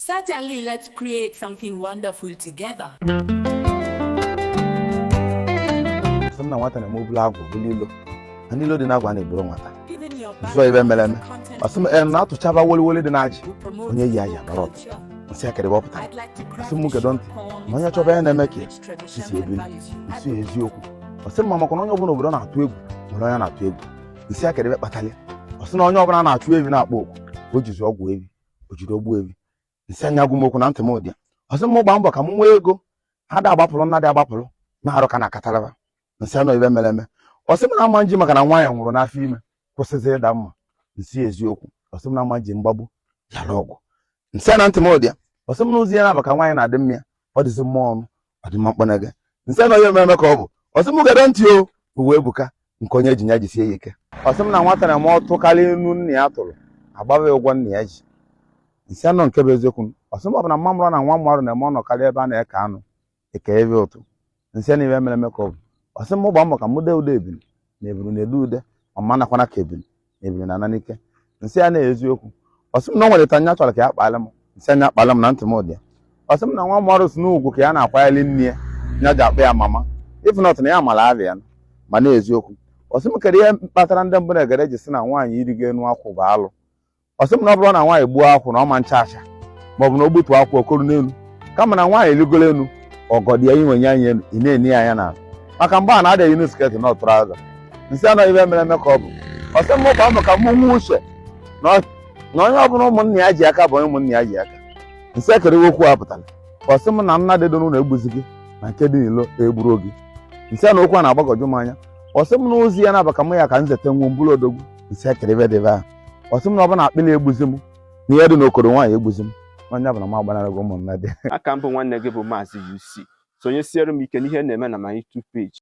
Certainly, let's create something wonderful together. Sị m na nwata na-eme obulu agwụ bulu ilo na n'ilo dị n'agwụ a na-eburu nwata. Even your Zụọ ibe mere eme. background content Ọ sị m ee na-atụchaba woliwoli dị n'ajị will promote onye yi aja Igbo bara ọtụ. culture. Nsị ya kedebe ọ pụtara. I'd like to craft Sị m a kedu short ntị poem na onye chọba ya na-eme ka rich traditions isi and ebili. values. Nsị ya eziokwu. Ọ sị m ma makwa na onye ọbụla obodo na-atụ egwu nwere onye na-atụ egwu. Nsị ya kedebe kpatara. Ọ sị na onye ọbụla na-achụ evi na-akpọ oku o jizi ọgwụ evi o jiri ogbu evi. Nsị anya gwu m okwu na ntị m dị ya. Ọ sị m gbaa mbọ ka m nwee ego ha da agbapụrụ nna dị agbapụrụ na-arụ ka na akatalaba. Nsị anọ ibe mere eme. Ọ sị m na ama nji maka na nwaanyị nwụrụ n'afọ ime kwụsịzị ịda mma. Nsị ya eziokwu. Ọ sị m na ama nji mgbagbu yara ọgwụ. Nsị ya na ntị m dị ya. Ọ sị m na ụzọ ya na-aba ka nwaanyị na-adị mma ya ọ dịzị mma ọnụ ọ dị mma mkpọnege. Nsị ya na onye mere eme ka ọ bụ. Ọ sị m gede ntị o uwe ebuka nke onye ji ya jisie ya ike. Ọ sị m na nwata na-eme ọtụ karịa inu nna ya tụrụ agbaba ya ụgwọ nna ya ji. Nsị anọ nke bụ eziokwu. Ọ sị m ọ bụ na mma mụrụ na nwa mmadụ na-eme ọnọ karịa ebe a na-eke anụ eke ebe ụtụ. Nsị ya na ibe mere eme ka ọ bụ. Ọ sị m gbaa mbọ ka m dee ude ebili na ebili na-ede ude ọma nakwana ka ebili na ebili na n'ike. Nsị ya na eziokwu. Ọ sị m na o nwere anya chọrọ ka ya kpalị m. Nsị anya kpalị m na ntị m dị ya. Ọ sị m na nwa mmadụ si n'ugwu ka ya na-akwanyere nne ya ya ji akpọ ya mama if not na ya mara abịa ya ma na eziokwu. Ọ sị m kedu ihe kpatara ndị mbụ na egede ji sị na nwaanyị irigo enu akwụ bụ alụ. Ọ sị m na ọ bụrụ na nwaanyị gbuo akwụ na ọ ma ncha acha ma ọ bụ na o gbutuo akwụ okoro n'elu kama na nwaanyị eligolo elu ọgọdị ya inwenye anya elu ị na-eni ya anya n'ala maka mgbe a na-adịghị inu skirt na trouser. Nsị anọ ibe mere eme ka ọ bụ. Ọ sị m gbaa mbọ ka m nwee uche na onye ọbụla ụmụnna ya ji aka bụ onye ụmụnna ya ji aka. Nsị ekere okwu a pụtara. Ọ sị m na nna dị n'ụlọ egbuzi gị na nke dị n'ilo egburu gị. Nsị na okwu a na-agbagọjụ m anya. Ọ sị m na ozi ya na-aba ka mụ ya ka nzete nwa mbụrụ odogwu. Nsị ekere ebe debe ahụ. Ọ sị m na ọ bụ na akpịrị egbuzi m na ihe dị n'okoro nwaanyị egbuzi m onye bụ na m agbanarịgo ụmụnna dị. Aka mbụ nwanne gị bụ Maazị UC. Sonyesiere m ike n'ihe na-eme na my YouTube page.